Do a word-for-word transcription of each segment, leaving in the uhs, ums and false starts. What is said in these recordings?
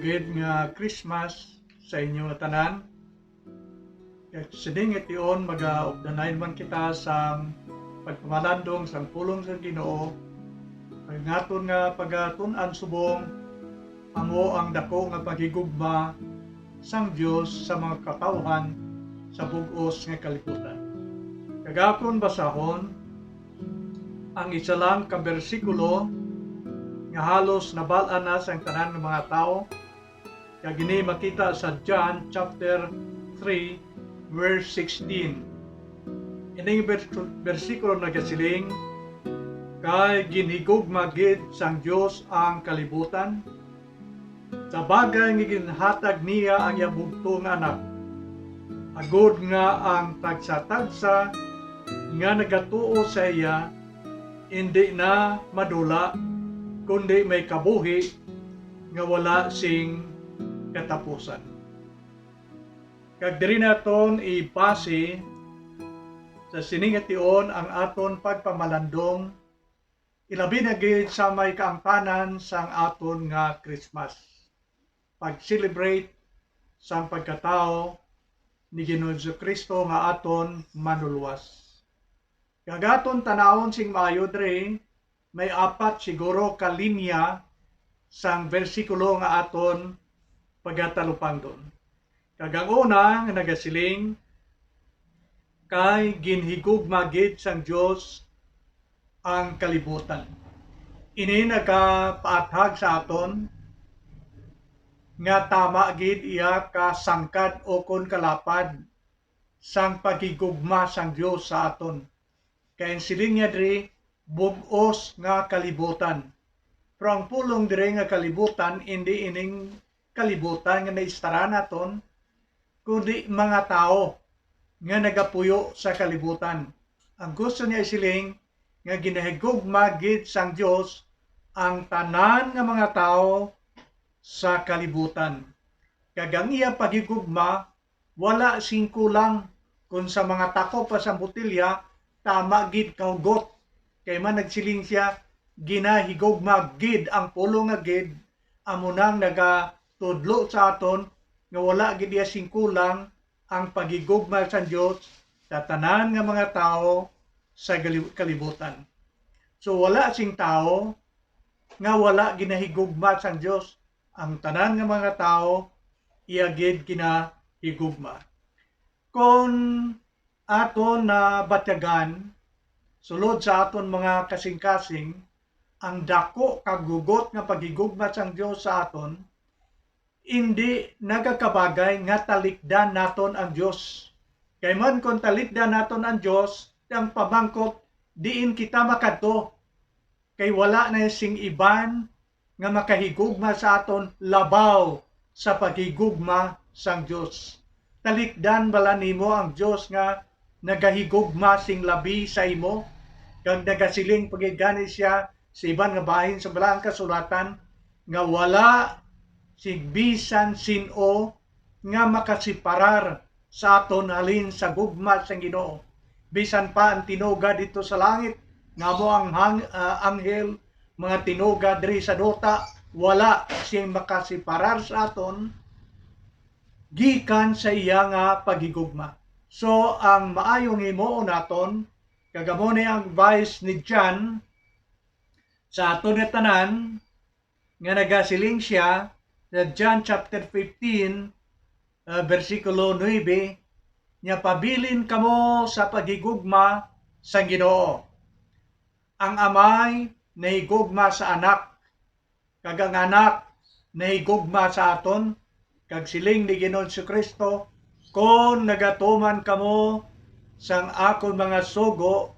With nga Christmas sa inyo nga tanan. Kag sining nga tion, magaupdanay man kita sa pagpamalandong sang pulong sang Ginoo. Ang aton nga pagatun-an subong amo ang dako nga paghigugma sang Dios sa mga katawhan sa bug-os nga kalibutan. Kag akon basahon ang isa lang ka bersikulo nga halos nabal-an na sang tanan nga mga tawo, kag ini makita sa John chapter three, verse sixteen. Ining bers-, bersikulo nagasiling, "Kay ginhigugma gid sang Dios ang kalibutan, sa bagay nga ginhatag niya ang iya bugtong nga Anak, agod nga ang tagsa-tagsa nga nagatuo sa iya indi na madula, kundi may kabuhi nga wala sing katapusan." Kag diri naton ibase sa sini nga tion ang aton pagpamalandong, ilabi na gid sa may kaangtanan sang aton nga Christmas, pag-celebrate sang pagkatawo ni Ginoong Jesu-Cristo nga aton Manluluwas. Kag aton tanawon sing maayo diri, may apat siguro ka linya sang bersikulo nga aton pagatalupangdon. Kag ang una nga nagasiling, "Kay ginhigugma gid sang Dios ang kalibutan." Ini nagapaathag sa aton nga tama gid iya ka sangkad ukon kalapad sang paghigugma sang Dios sa aton. Kay ang siling niya diri, bug-os nga kalibutan. Pero ang pulong diri nga kalibutan, indi ining kalibutan nga naistara naton, kundi mga tawo nga nagapuyo sa kalibutan. Ang gusto niya isiling nga ginahigugma gid sang Dios ang tanan nga mga tawo sa kalibutan. Kag ang iya paghigugma wala sing kulang. Kon sa mga takop pa sang botelya, tama gid kahugot. Kay man nagsiling sia, "Ginahigugma gid," ang pulong nga gid, amo nang nagatudlo sa aton nga wala gid iya sing kulang ang paghigugma sang Dios sa tanan nga mga tawo sa gali-, kalibutan. So, wala sing tawo nga wala ginahigugma sang Dios. Ang tanan nga mga tawo, iya gid ginahigugma. Kon aton nabatyagan, sulod sa aton mga kasing-kasing, ang dako kag hugot nga paghigugma sang Dios sa aton, indi nagakabagay nga talikdan naton ang Dios. Kay man kon talikdan naton ang Dios, ang pamangkot, diin kita makadto? Kay wala na sing iban nga makahigugma sa aton labaw sa paghigugma sang Dios. Talikdan bala nimo ang Dios nga nagahigugma sing labi sa imo, kag nagasiling pa gid gani sia sa iban nga bahin sa Balaang Kasulatan, nga wala sing bisan sin-o nga makasiparar sa aton halin sa gugma sang Ginoo. Bisan pa ang tinuga didto sa langit, nga amo ang hang-, ah, anghel, mga tinuga diri sa duta, wala sing makasiparar sa aton gikan sa iya nga paghigugma. So, ang maayong himuon naton, kag amo ni ang advice ni John sa aton nga tanan, nga nagasiling sia sa John chapter fifteen, ah, bersikulo nuebe, niya, "Pabilin kamo sa paghigugma sang Ginoo. Ang Amay nahigugma sa Anak, kag ang Anak nahigugma sa aton." Kag siling ni Ginoong Jesu-Cristo, "Kon nagatuman kamo sang akon mga sugo,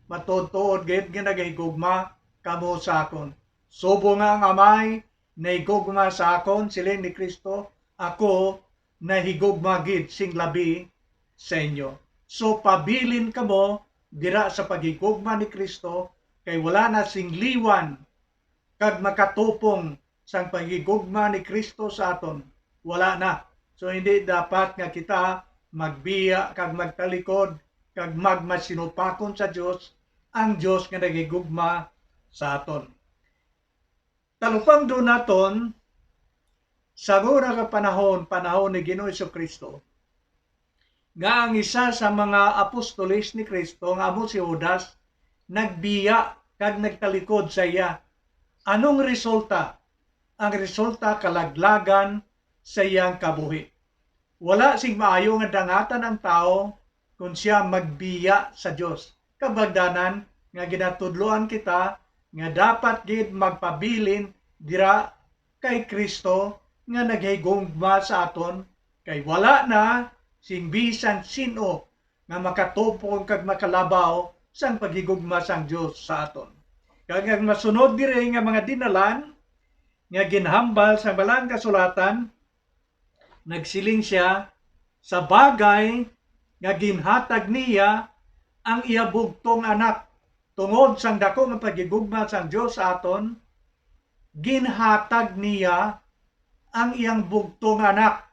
matuod-tuod gid nga nagahigugma kamo sa akon. Subong nga ang Amay nahigugma sa akon," siling ni Cristo, "ako nahigugma gid sing labi sa inyo." So, pabilin kamo dira sa paghigugma ni Cristo, kay wala na sing liwan kag makatupong sang paghigugma ni Cristo sa aton. Wala na. So, hindi dapat nga kita magbiya kag magtalikod kag magmasinupakon sa Dios, ang Dios nga naghigugma sa aton. Talupangdon naton Sa una nga panahon, panahon ni Ginoong Jesu-Cristo, nga ang isa sa mga apostoles ni Cristo nga amo si Judas nagbiya kag nagtalikod sa iya. Anong resulta? Ang resulta, kalaglagan sa iyang kabuhi. Wala sing maayo nga dangatan ang tawo kon sia magbiya sa Dios. Kabagdanan nga ginatudloan kita nga dapat gid magpabilin dira kay Cristo nga naghigugma sa aton, kay wala na sing bisan sin-o nga makatupong kag makalabaw sang paghigugma sang Dios sa aton. Kag ang masunod diri nga mga dinalan nga ginhambal sang Balaang Kasulatan, nagsiling sia, sa bagay nga ginhatag niya ang iya bugtong Anak, tungod sang dako nga paghigugma sang Dios sa aton, ginhatag niya ang iyang bugtong Anak.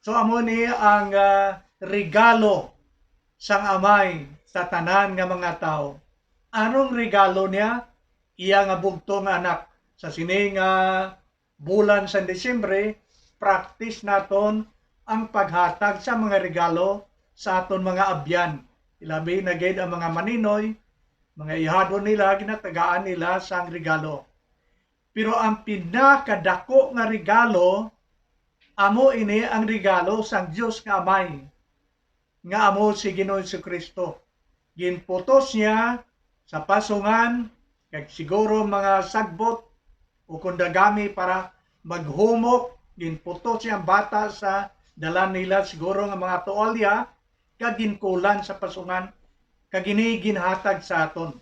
So, amo ni ang, ah, regalo sang Amay sa tanan nga mga tawo. Anong regalo niya? Iya nga bugtong Anak. Sa sini nga bulan sa Disyembre, practice naton ang paghatag sa mga regalo sa aton mga abyan. Ilabi na gid ang mga maninoy, mga ihadon nila, ginatagaan nila sang regalo. Pero ang pinakadako nga regalo, amo ini ang regalo sang Dios nga Amay, nga amo si Ginoong Jesu-Cristo. Ginputos niya sa pasungan, kag siguro mga sagbot o kundagami para maghumok, ginputos niya ang bata sa dala nila, siguro nga mga tuwalya, kag ginkulan sa pasungan, kag ini ginhatag sa aton.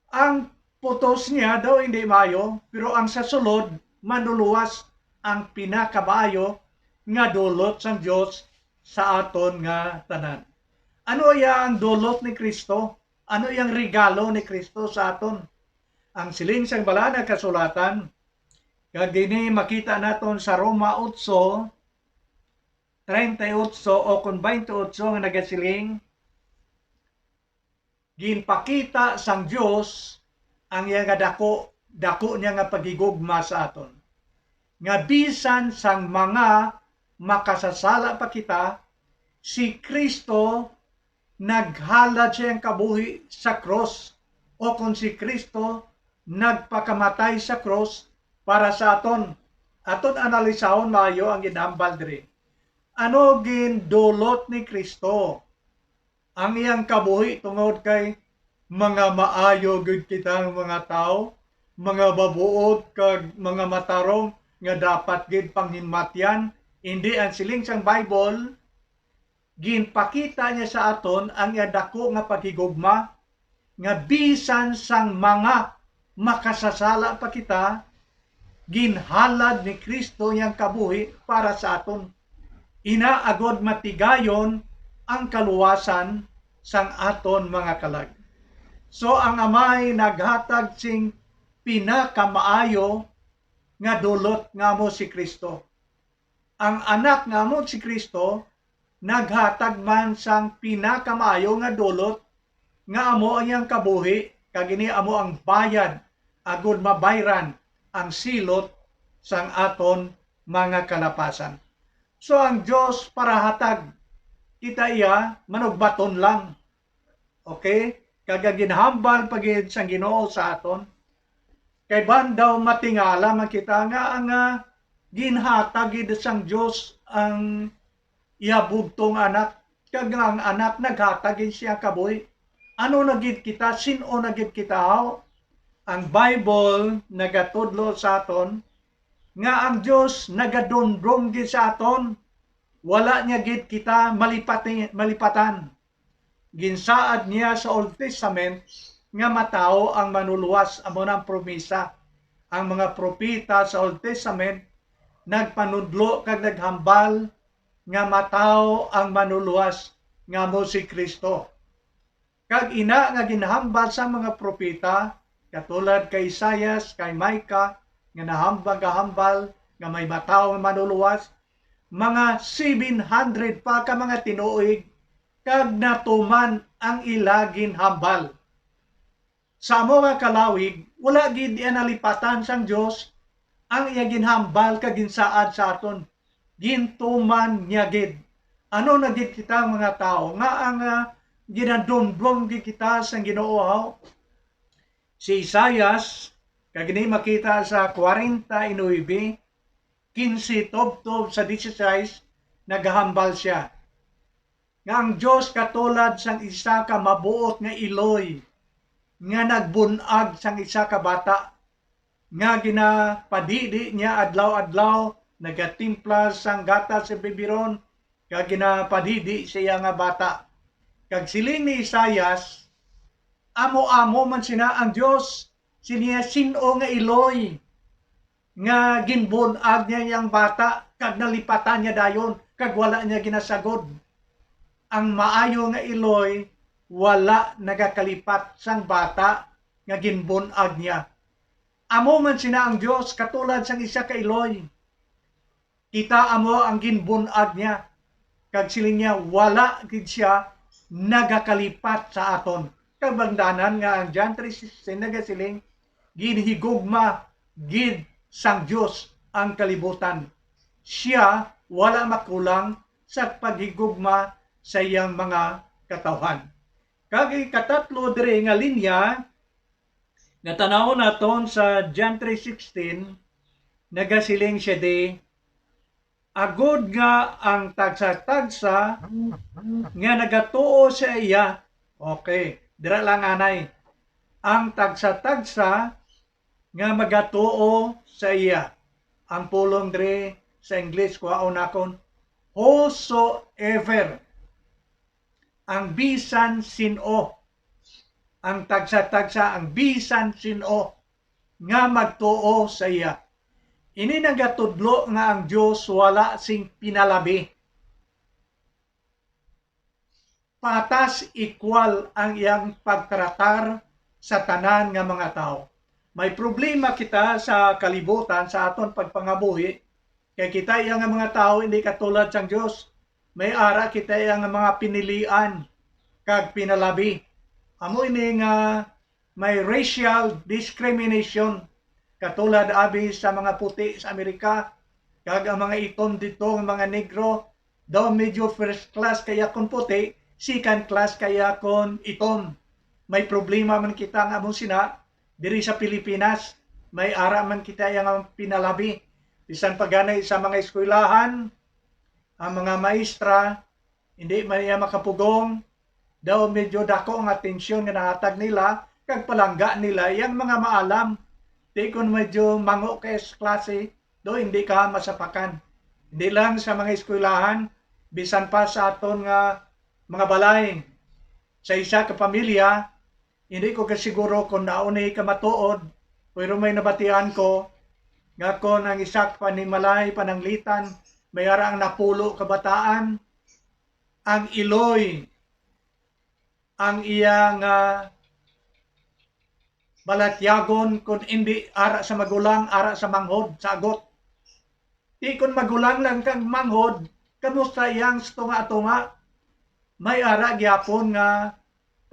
Ang putos niya daw hindi maayo, pero ang sa sulod, manluluwas ang pinakamaayo nga dulot sang Dios sa aton nga tanan. Ano iya ang dulot ni Cristo? Ano iyang regalo ni Cristo sa aton? Ang siling sang Balaan nga Kasulatan, kag dinhi makita naton sa Roma otso, treinta y ocho o kon twenty-ocho nga nagasiling, ginpakita sang Dios ang iya nga dako, dako niya nga paghigugma sa aton, nga bisan sang mga makasasala pa kita, si Cristo naghalad siyang kabuhi sa krus, o kon si Cristo nagpakamatay sa krus para sa aton. Aton analisahon maayo ang ginhambal diri. Ano gindulot ni Cristo? Ang iyang kabuhi tungod kay mga maayo gid kita nga mga tawo, mga babuot kag mga matarong nga dapat gid panghinmatyan. Indi, ang siling sang Bible, ginpakita niya sa aton ang iya dako nga paghigugma, nga bisan sang mga makasasala pa kita, ginhalad ni Cristo iyang kabuhi para sa aton, ina agod matigayon ang kaluwasan sang aton mga kalag. So, ang Amay naghatag sing pinakamaayo nga dulot nga amo si Cristo. Ang Anak nga amo si Cristo naghatag man sang pinakamaayo nga dulot, nga amo ang iyang kabuhi, kag ini amo ang bayad agud mabayran ang silot sang aton mga kalapasan. So, ang Dios parahatag, kita iya manugbaton lang. Okay? Kag ang ginhambal pa gid sang Ginoo sa aton, kay ban daw matingala man kita nga ang, ah, ginhatag gid sang Dios ang iya bugtong Anak, kag nga ang Anak naghatag gid siya kabuhi. Ano na gid kita? Sin-o na gid kita, haw? Ang Bible nagatudlo sa aton nga ang Dios nagadumdom gid sa aton. Wala niya gid kita malipati-, malipatan. Ginsaad niya sa Old Testament nga matawo ang manuluwas, amo na ang promisa. Ang mga propeta sa Old Testament nagpanudlo kag naghambal nga matawo ang manuluwas, nga amo si Cristo. Kag ina nga ginhambal sa mga propeta, katulad kay Isaias, kay Micah, nga nahambal, gahambal nga may matawo nga manuluwas, mga seven hundred pa ka mga tinuig, kag natuman ang ila ginhambal. Sa amo nga kalawig, wala gid iya nalipatan sang Dios ang iya ginhambal kag ginsaad sa aton. Gintuman niya gid. Ano na gid kita, mga tawo, nga ang, ah, ginadumdom gid kita sang Ginoo, haw? Si Isaias, kag ini makita sa kwarenta y nuebe, kinse tubtob sa dieciséis, nagahambal sia nga ang Dios katulad sang isa ka mabuot nga iloy nga nagbun-ag sang isa ka bata, nga ginapadidi niya adlaw-adlaw, nagatimpla sang gatas sa bibiron, kag ginapadidi sa iya nga bata. Kag siling ni Isaias, "Amo-amo man sina ang Dios, sini sin-o nga iloy nga ginbun-ag niya yang bata, kag nalipatan niya dayon, kag wala niya ginasagod." Ang maayo nga iloy wala nagakalipat sang bata nga ginbun-ag niya. Amo man sina ang Dios, katulad sang isa ka iloy. Kita amo ang ginbun-ag niya, kag siling niya, wala gid sia nagakalipat sa aton. Kag bangdanan nga ang John three sixteen nagasiling, "Ginhigugma gid sang Dios ang kalibutan. Sia wala makulang sa paghigugma sa iyang mga katawhan." Kag ikatatlo diri nga linya, nga tan-awon naton sa John three sixteen, nagasiling sia di, "Agod nga ang tagsa-tagsa nga nagatuo sa iya," okay, dira lang anay, "ang tagsa-tagsa nga magatuo sa iya." Ang pulong diri sa English, kuhaon nakon, "Whosoever," ang bisan sin-o, ang tagsa-tagsa, ang bisan sin-o nga magtuo sa iya. Ini nagatudlo nga ang Dios wala sing pinalabi. Patas, equal ang iyang pagtratar sa tanan nga mga tawo. May problema kita sa kalibutan sa aton pagpangabuhi, kay kita iya nga mga tawo hindi katulad sang Dios. May ara kita iya nga mga pinilian kag pinalabi. Amo ini nga may racial discrimination, katulad abi sa mga puti sa Amerika, kag ang mga itom dito, ang mga negro, daw medyo first class kaya kon puti, second class kaya kon itom. May problema man kita nga amo sina, diri sa Pilipinas, may ara man kita yang pinalabi. Bisan pa gani sa mga eskwelahan, ang mga maestra, hindi man iya makapugong, daw medyo dako ang atensyon nga nahatag nila, kag palangga nila yang mga maalam. Di kon medyo mango ka sa klase, do hindi ka masapakan. Hindi lang sa mga eskwelahan, bisan pa sa aton nga mga balay. Sa isa ka pamilya, hindi ko kasiguro kung nauni ka matuod, pero may nabatian ko nga kon ang isa ka panimalay pananglitan, may ara ang napulo ka bataan, ang iloy ang iya nga balatyagon, kun indi ara sa magulang, ara sa manghod, sa agot. Di kun magulang lang kag manghod, kamusta iyang sa tunga-tunga? May ara gyapon nga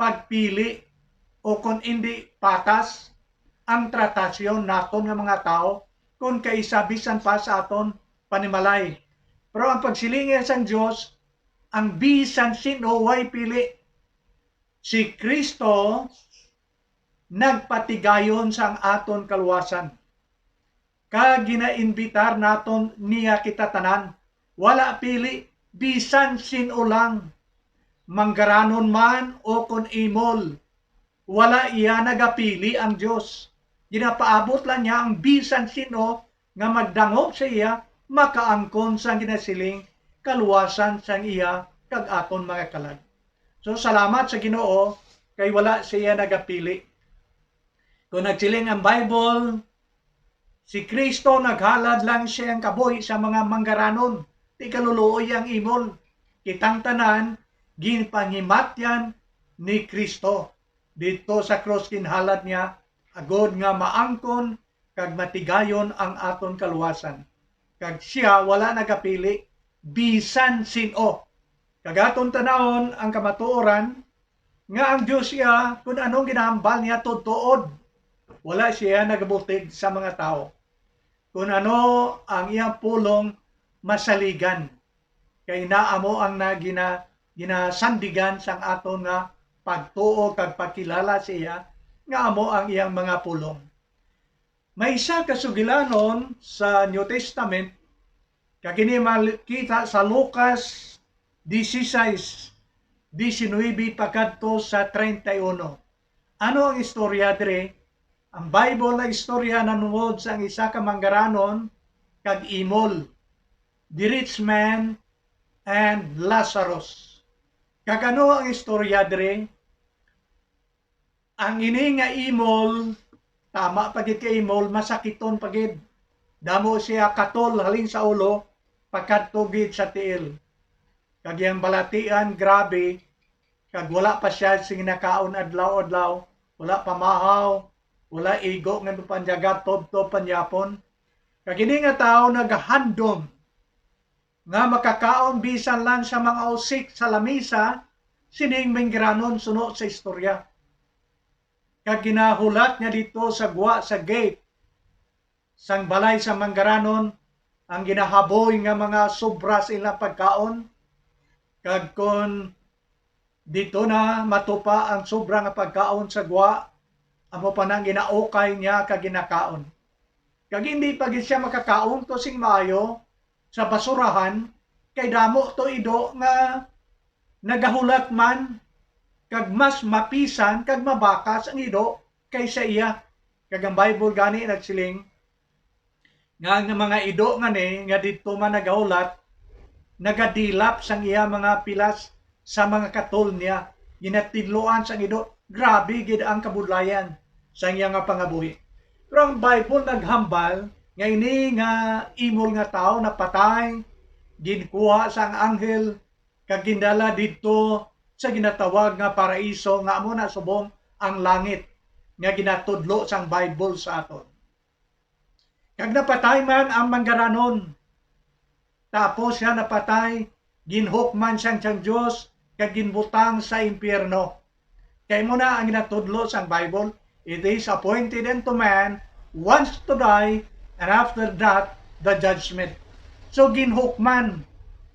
pagpili o kon indi patas ang tratasyon naton nga mga tawo, kon kaisa bisan pa sa aton panimalay. Pero ang pagsiling sang Dios, ang bisan sin-o way pili. Si Cristo nagpatigayon sang aton kaluwasan, kag ginainbitar naton niya kita tanan, wala pili, bisan sin-o lang, manggaranon man o kon imol. Wala iya nagapili ang Dios. Ginapaabot lang niya ang bisan sin-o nga magdangop sa iya, makaangkon sang ginasiling kaluwasan sang iya kag aton mga kalag. So, salamat sa Ginoo kay wala siya nagapili. Kung nagsiling ang Bible, si Kristo naghalad lang siya ang kabuhi sa mga manggaranon, di kaluluoy ang imol. Kitang tanan ginpanghimatyan ni Kristo. Didto sa krus ginhalad niya, agod nga maangkon kag matigayon ang aton kaluwasan. Kag siya wala nagapili bisan sin-o. Kag aton tanawon ang kamatuoran nga ang Dios iya, kun anong ginahambal niya, tuod-tuod. Wala siya nagabutig sa mga tawo. kung ano ang iyang pulong masaligan. Kay naa mo ang na-, gina-, ginasandigan sang aton nga pagtuo kag pagkilala sa iya, nga amo ang iyang mga pulong. May isa ka sugilanon sa New Testament, kag ini makita sa Lucas dieciséis, diecinuebe pakadto sa treinta y uno. Ano ang istorya diri? Ang Bible nagistorya nahanungod sang isa ka manggaranon kag imol, the rich man and Lazarus. Kag ano ang istorya diri? Ang ini nga imol, tama pa gid ka imol, masakiton pa gid. Damo siya katol halin sa ulo, pakadto gid sa tiil. Kag iyang balatian, grabe, kag wala pa siya sing nakaon adlaw-adlaw, wala pa mahaw, wala igo nga panyagat, tubtob panyapon. Kag ini nga tawo nagahandom nga makakaon bisan lang sa mga usik sa lamisa sining manggaranon suno sa istorya. Kag ginahulat niya didto sa gwa sa gate sang balay sa manggaranon ang ginahaboy nga mga sobra sa ilang pagkaon, kag kon didto na matupa ang sobra nga pagkaon sa gwa, amo pa nang ginaukay niya kag ginakaon. Kag hindi pa gid siya makakaon to sing maayo sa basurahan, kay damo to ido nga nagahulat man, kag mas mapisan kag mabakas ang ido kaysa iya. Kag ang Bible gani nagsiling nga ang mga ido nga ni nga didto man nagahulat, nagadilap sang iya mga pilas sa mga katol niya, ginatidloan sang ido. Grabe gid ang kabudlayan sang iya nga pangabuhi. Pero ang Bible naghambal nga ini nga imol nga tawo napatay, ginkuha sang anghel, kag gindala didto sa ginatawag nga paraiso, nga amo na subong ang langit nga ginatudlo sang Bible sa aton. Kag napatay man ang manggaranon. Tapos siya napatay, ginhukman siya sang Dios, kag ginbutang sa impyerno. Kay mo na ang ginatudlo sang Bible, "It is appointed unto man once to die, and after that, the judgment." So, ginhukman.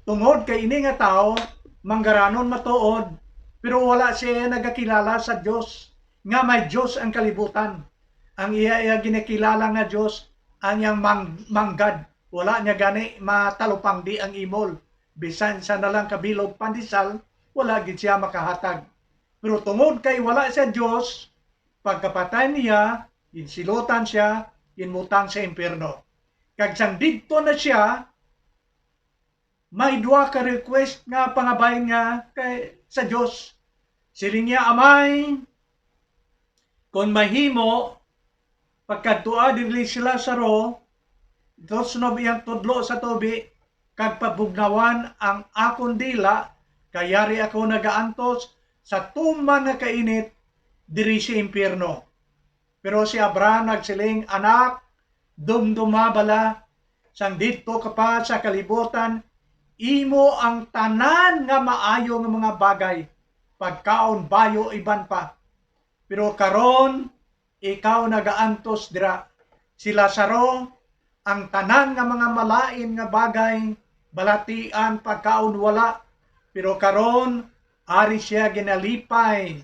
Tungod kay ini nga tawo, manggaranon matuod, pero wala siya nagakilala sa Dios, nga may Dios ang kalibutan. Ang iya, iya ginakilala nga Dios, ang iyang mang-, manggad. Wala niya gani matalupangdi ang imol. Bisan sa na lang kabilog pandesal, wala gid siya makahatag. Pero tungod kay wala siya Dios, pagkapatay niya, ginsilutan siya, ginbutang sa impyerno. Kag sang didto na siya, may duha ka request nga pangabayan nga kay, sa Dios. Siling niya, "Amay, kon mahimo, pagkadtua diri si Lazaro, tusnob iyang tudlo sa tubi, kag pabugnawan ang akon dila, kay yari ako nagaantos sa tuman nga kainit diri sa impyerno." Pero si Abraham nagsiling, "Anak, dumduma bala, sang didto ka pa sa kalibutan, imo ang tanan nga maayo nga mga bagay, pagkaon, bayo, iban pa. Pero karon, ikaw nagaantos dira. Si Lazaro, ang tanan nga mga malain nga bagay, balatian, pagkaon, wala. Pero karon, ari siya ginalipay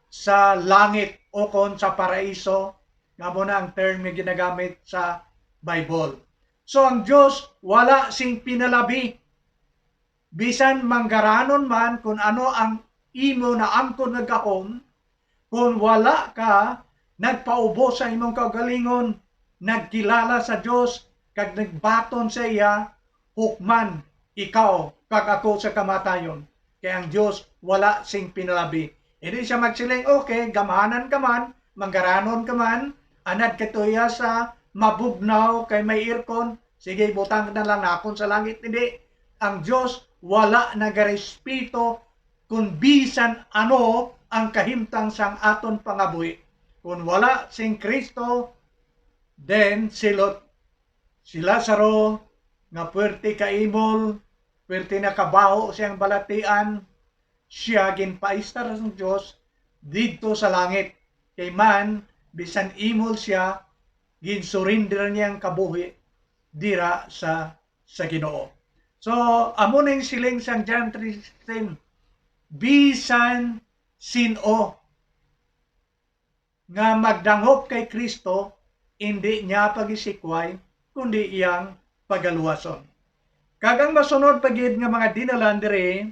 sa langit ukon sa paraiso, nga amo na ang term nga ginagamit sa Bible." So, ang Dios wala sing pinalabi. Bisan manggaranon man kun ano ang imo naangkon nga gahom, kun wala ka nagpaubos sa imong kaugalingon, nagkilala sa Dios, kag nagbaton sa iya, hukman ikaw kag ako sa kamatayon. Kay ang Dios wala sing pinalabi. Hindi siya magsiling, "Okay, gamhanan ka man, manggaranon ka man, anad ka tuya sa mabugnaw kay may aircon, sige, butang na lang nakon sa langit." Hindi. Ang Dios wala nagarespeto kung bisan ano ang kahimtang sang aton pangabuhi. Kung wala sing Kristo, then si Lot, si Lazaro, nga puwerte ka imol, puwerte na kabaho siyang balatian, siya ginpaistar sang Dios didto sa langit. Kay man, bisan imol siya, ginsurinder niya ang kabuhi dira sa, sa Ginoo. So, amo ning siling sang John three sixteen, "Bisan sin-o nga magdangop kay Cristo, indi niya pagisikway, kundi iyang pagaluwason." Kag ang masunod pa gid nga mga dinalan diri,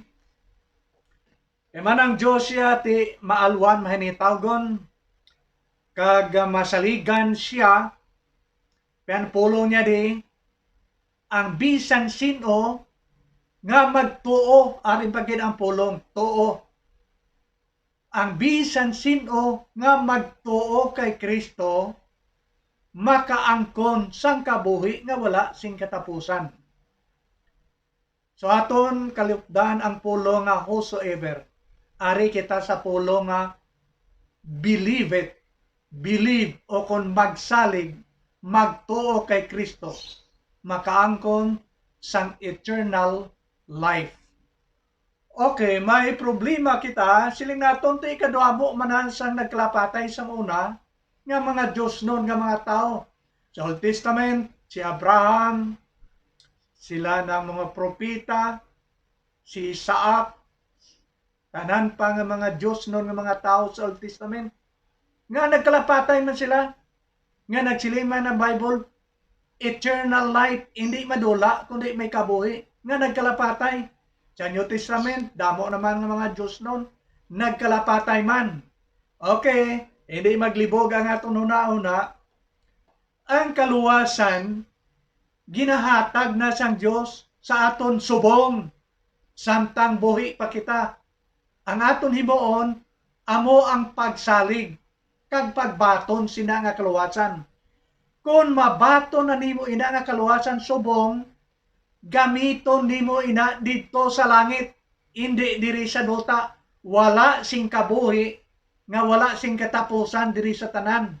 kay man ang Dios siya ti maalwan, mahinitawgon, kag, ah, masaligan siya, kay ang pulong niya di, ang bisan sin-o nga magtuo, ari pa gid ang pulong, tuo. Ang bisan sin-o nga magtuo kay Cristo makaangkon sang kabuhi nga wala sing katapusan. So, aton kalipdan ang pulong nga whosoever. Ari kita sa pulong nga believe it, believe, o kon magsalig, magtuo kay Cristo, makaangkon sang eternal life. Okay, may problema kita. Siling naton, ti ikaduha mo man sang nagkalapatay sang una nga mga diosnon nga mga tawo. Sa Old Testament, si Abraham, sila na mga propeta, si Isaac, tanan pa nga mga diosnon nga mga tawo sa Old Testament, nga nagkalapatay man sila, nga nagsiling man ang Bible, eternal life, hindi madula, kundi may kabuhi, nga nagkalapatay. Sa New Testament, damo naman nga mga diosnon, nagkalapatay man. Okay, hindi maglibog ang aton hunahuna. Ang kaluwasan, ginahatag na sang Dios sa aton subong, samtang buhi pa kita. Ang aton himuon amo ang pagsalig kag pagbaton sina nga kaluwasan. Kon mabaton na nimo ina nga kaluwasan subong, gamiton nimo ina didto sa langit, indi diri sa duta. Wala sing kabuhi nga wala sing katapusan diri sa tanan.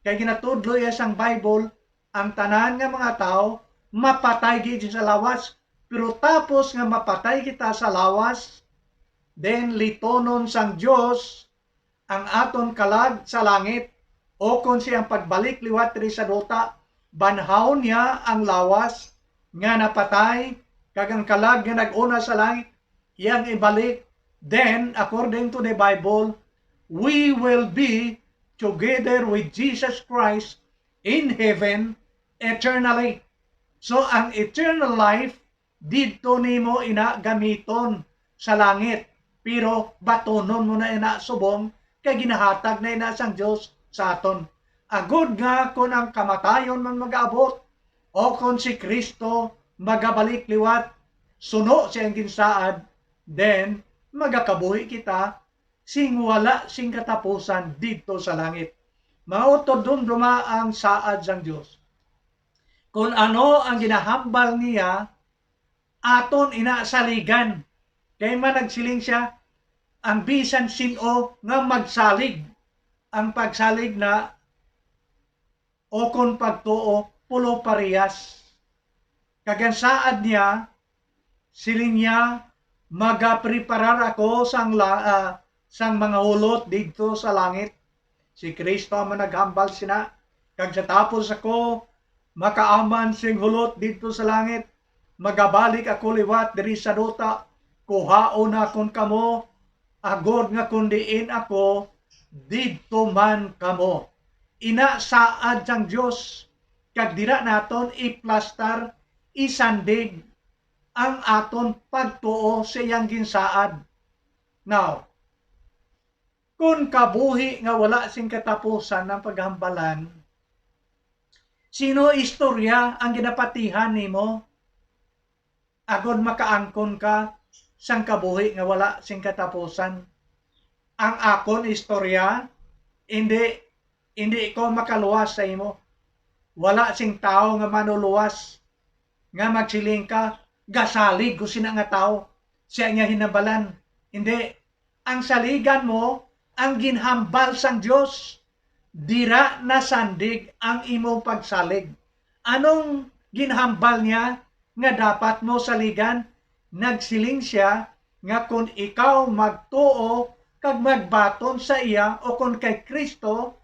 Kay ginatudlo iya sang Bible, ang tanan nga mga tawo mapatay gid sa lawas. Pero tapos nga mapatay kita sa lawas, then litonon sang Dios ang aton kalag sa langit, o kon siyang pagbalik liwat diri sa duta, banhawon niya ang lawas nga napatay, kag ang kalag nga nag-una sa langit, iyang ibalik. Then, according to the Bible, we will be together with Jesus Christ in heaven eternally. So, ang eternal life, didto nimo ina gamiton sa langit, pero batunon mo na ina subong, kay ginahatag na ina sang Dios sa aton. Agod nga kon ang kamatayon man mag-abot, o kon si Cristo magabalik liwat, suno siyang ginsaad, then magakabuhi kita sing wala sing katapusan didto sa langit. Mao to dumduma ang saad sang Dios. Kon ano ang ginahambal niya, aton ina saligan. Kay man nagsiling siya, ang bisan sin-o nga magsalig, ang pagsalig na o kon pagtuo, pulo parehas. Kag ang saad niya, siling niya, "Magapreparar ako sang la-, ah, sang mga hulot didto sa langit." Si Cristo ang naghambal sina, "Kag sa tapos ako makaaman sing hulot didto sa langit, magabalik ako liwat diri sa duta, kuhaon nakon kamo, agod nga kon diin ako, didto man kamo." Ina saad sang Dios, kag dira naton iplastar, isandig ang aton pagtuo sa iyang ginsaad. Now, kon kabuhi nga wala sing katapusan ang paghambalan, sino istorya ang ginapatihan nimo? Agod makaangkon ka sang kabuhi nga wala sing katapusan. Ang akon istorya, indi, indi ko makaluwas sa imo. Wala sing tawo nga manuluwas nga magsiling ka, "Gasalig ko sina nga tawo, siya niya hinabalan." Hindi. Ang saligan mo, ang ginhambal sang Dios. Dira nasandig ang imong pagsalig. Anong ginhambal niya nga dapat mo saligan? Nagsiling siya nga kon ikaw magtuo kag magbaton sa iya o kon kay Cristo,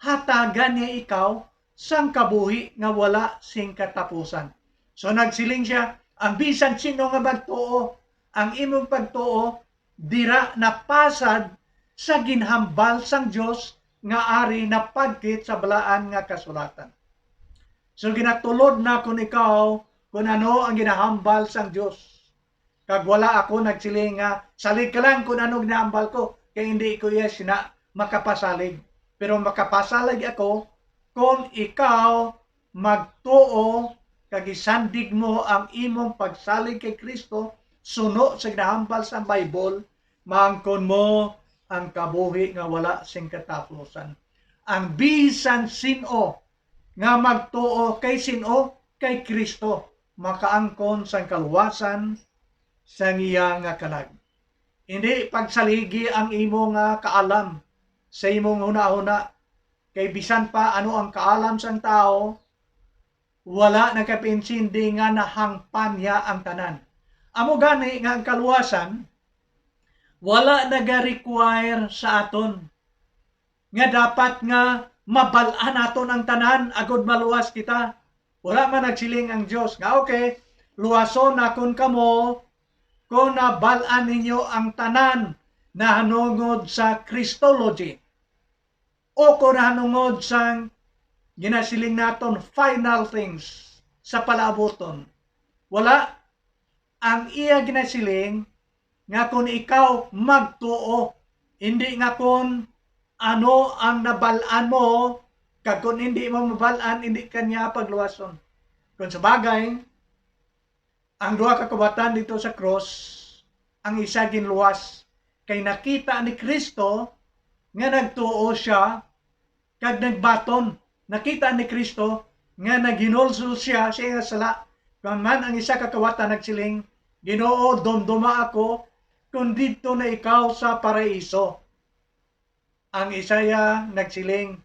hatagan niya ikaw sang kabuhi nga wala sing katapusan. So nagsiling sia, ang bisan sino nga magtuo, ang imong pagtuo dira napasad sa ginhambal sang Dios nga ari napagkit sa balaan nga kasulatan. So ginatulod na kun ikaw kun ano ang ginahambal sang Dios. Kag wala ako nagsiling nga, "Salig ka lang kun ano ginahambal ko, kay hindi ko iya sina makapasalig." Pero makapasalig ako kon ikaw magtuo kag isandig mo ang imong pagsalig kay Kristo suno sa ginahambal sang Bible, maangkon mo ang kabuhi nga wala sing katapusan. Ang bisan sin-o nga magtuo kay sin-o? Kay Kristo, makaangkon sang kaluwasan sang iya nga kalag. Hindi pagsaligi ang imo nga kaalam sa imong hunahuna, kay bisan pa ano ang kaalam sang tawo, wala nagapainsindi nga nahangpan niya ang tanan. Amo gani nga ang kaluwasan wala nagarequire sa aton nga dapat nga mabal-an naton ang tanan agod maluwas kita. Wala man nagsiling ang Dios nga, "Okay, luwason nakon kamo kon nabal-an ninyo ang tanan nahanungod sa Christology o kon nahanungod sang ginasiling naton final things sa palaabuton." Wala. Ang iya ginasiling nga kon ikaw magtuo, hindi nga kon ano ang nabal-an mo, kag kon hindi mo mabal-an, hindi ka niya pagluwason. Kon sa bagay, ang duha ka kawatan dito sa krus, ang isa ginluwas kay nakita ni Kristo nga nagtuo siya kag nagbaton. Nakita ni Kristo nga naghinulsol siya sa iyang sala. Kag man ang isa ka kawatan nagsiling, "Ginoo, dumduma ako kon didto na ikaw sa paraiso." Ang Isaiah nagsiling,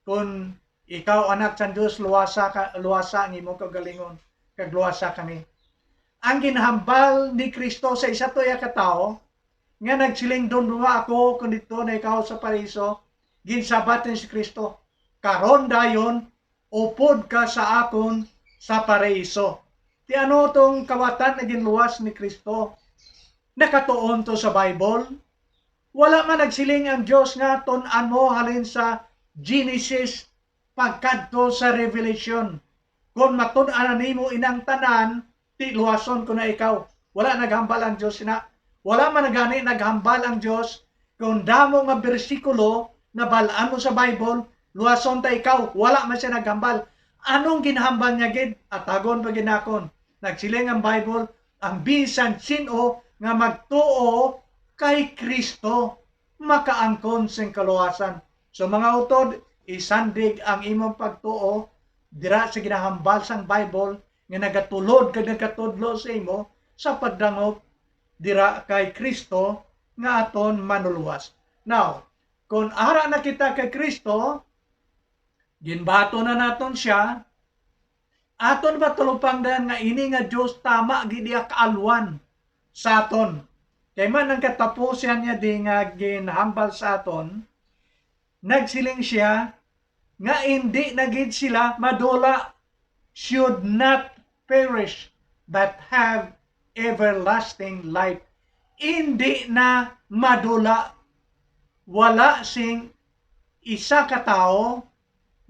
"Kon ikaw anak sang Dios, luwasa ka, luwasa ang imong kaugalingon, kag luwasa kami." Ang ginhambal ni Kristo sa isa to iya ka tawo nga nagsiling, "Dumduma ako kon didto na ikaw sa paraiso," ginsabat ni si Kristo, "Karon dayon, upod ka sa akon sa paraiso." Ti ano tong kawatan nga ginluwas ni Kristo? Nakatuon to sa Bible? Wala man nagsiling ang Dios nga tun-an mo halin sa Genesis pagkadto sa Revelation. Kon matun-an na nimo inang tanan, ti luwason ko na ikaw. Wala naghambal ang Dios na. Wala man gani naghambal ang Dios kon damo nga bersikulo nabal-an mo sa Bible, luwason ta ikaw. Wala man siya naghambal. Anong ginhambal niya gid? Atagon pa gid nakon. Nagsiling ang Bible, ang bisan sin-o nga magtuo kay Kristo makaangkon sing kaluwasan. So, mga utod, isandig ang imong pagtuo dira sa ginahambal sang Bible nga nagatulod kag nagatudlo sa imo sa pagdangop dira kay Kristo nga aton Manluwas. Now, kon ara na kita kay Kristo, ginbaton na naton siya, aton ba talupangdan nga ini nga Dios tama gid iya kaalwan sa aton? Kay man ang katapusan niya di nga ginhambal sa aton, nagsiling siya nga indi na gid sila madula, "Should not perish, but have everlasting life." Indi na madula, wala sing isa ka tawo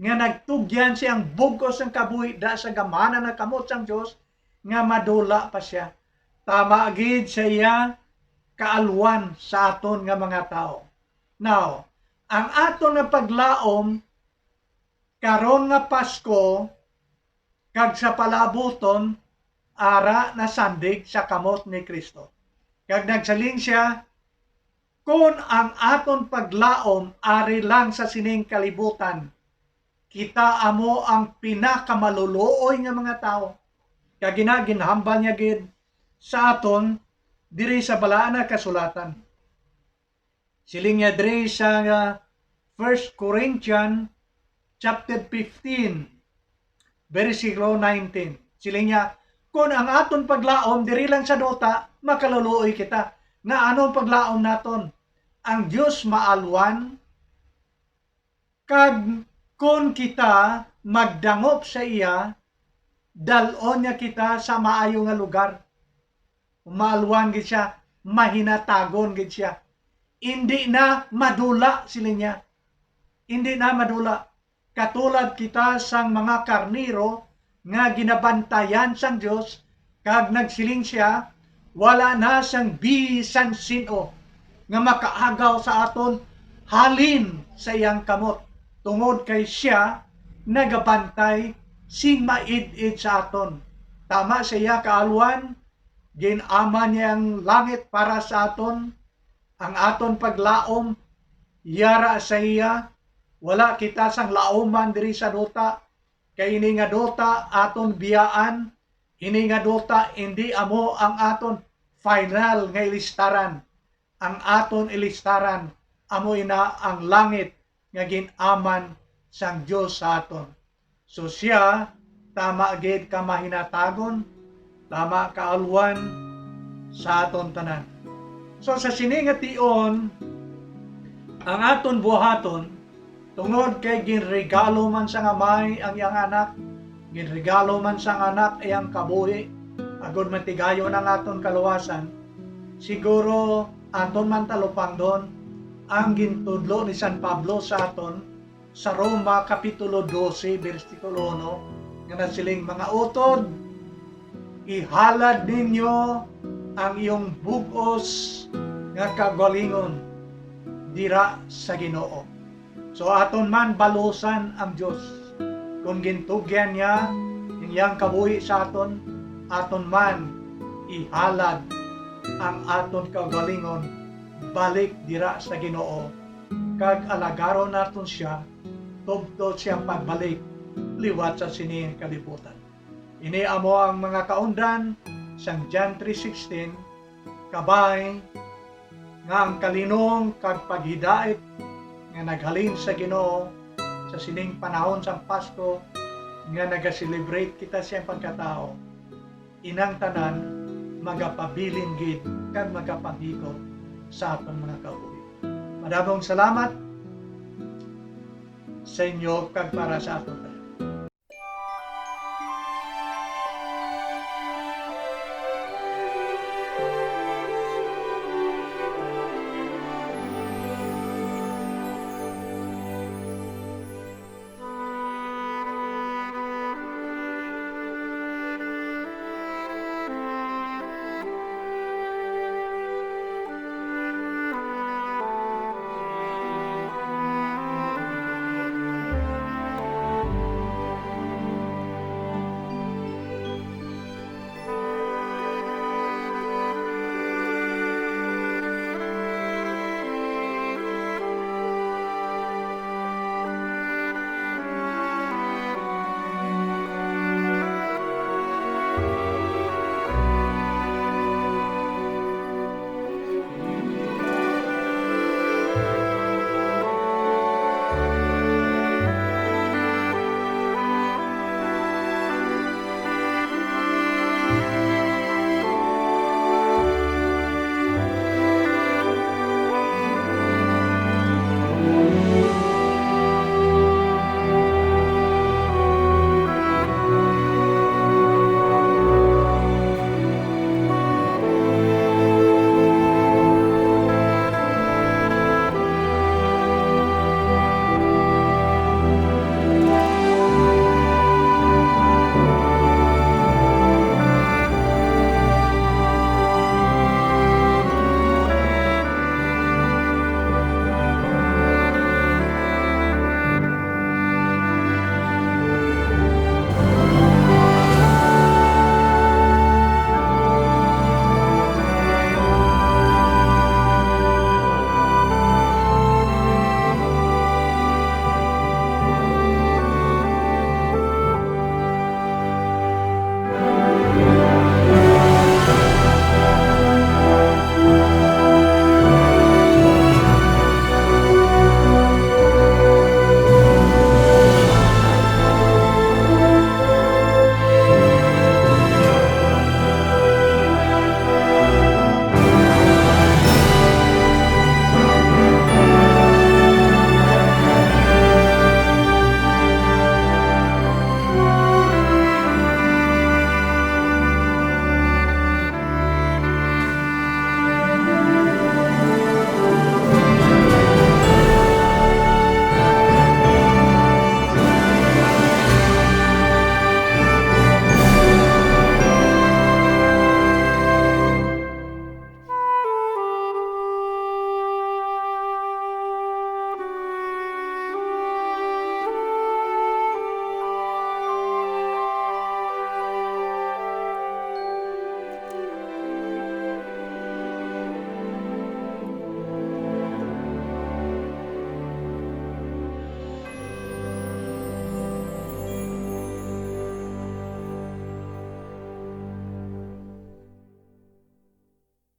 nga nagtugyan siyang bug-os sang kabuhi da sa gamhanan nga kamot sang Dios nga madula pa siya. Tama gid sa iya kaalwan sa aton nga mga tawo. Now, ang aton nga paglaom karon nga Pasko kag sa palaabuton, ara nasandig sa kamot ni Kristo. Kag nagsiling siya, "Kon ang aton paglaom ari lang sa sining kalibutan, kita amo ang pinakamaluluoy nga mga tawo." Kag gina-, ginhambal niya gid sa aton diri sa Balaan nga Kasulatan. Siling niya diri sa, ah, First Corinthians chapter fifteen, bersikulo nineteen. Siling niya, "Kon ang aton paglaom diri lang sa duta, makaluluoy kita." Nga ano ang paglaom naton? Ang Dios maalwan, kag Kon kita magdangop sa iya, dal-on niya kita sa maayo nga lugar. Maalwan gid siya, mahinatagon gid siya. Indi na madula, siling niya. Indi na madula. Katulad kita sang mga karnero nga ginabantayan sang Dios, kag nagsiling sia, "Wala na sang bisan sin-o nga makaagaw sa aton halin sa iyang kamot, tungod kay sia nagabantay sing maid-id sa aton." Tama sa iya kaalwan, gin-aman niya ang langit para sa aton, ang aton paglaom yara sa iya. Wala kita sang laoman diri sa duta, kay ini nga duta aton biyaan, ini nga duta indi amo ang aton final nga ilistaran. Ang aton ilistaran amo ina ang langit nga gin-aman sang Dios sa aton. So sia, tama gid ka mahinatagon, tama ka alwan sa aton tanan. So sa sini nga tion, ang aton buhaton, tungod kay ginregalo man sang Amay ang iyang Anak, ginregalo man sang Anak iyang kabuhi, agod matigayon ang aton kaluwasan, siguro aton man talupangdon ang gintudlo ni San Pablo sa aton sa Roma Kapitulo dose, bersikulo uno, nga nasiling, "Mga utod, ihalad ninyo ang iyong bug-os nga kagalingon dira sa Ginoo." So, aton man balusan ang Dios. Kon gintugyan niya ang iyang kabuhi sa aton, aton man ihalad ang aton kagalingon balik dira sa Ginoo, kag alagaron naton sia tubtob siya pagbalik liwat sa sini nga kalibutan. Ini amo ang mga kaundan sang John three sixteen, kabay nga ang kalinong kag paghidait nga naghalin sa Ginoo sa sining panahon sang Pasko nga naga-celebrate kita sa iyang pagkatawo, inang tanan magapabilin gid kag magapanghigot sa aton mga kabuhi. Madamong salamat sa inyo kag para sa aton tanan.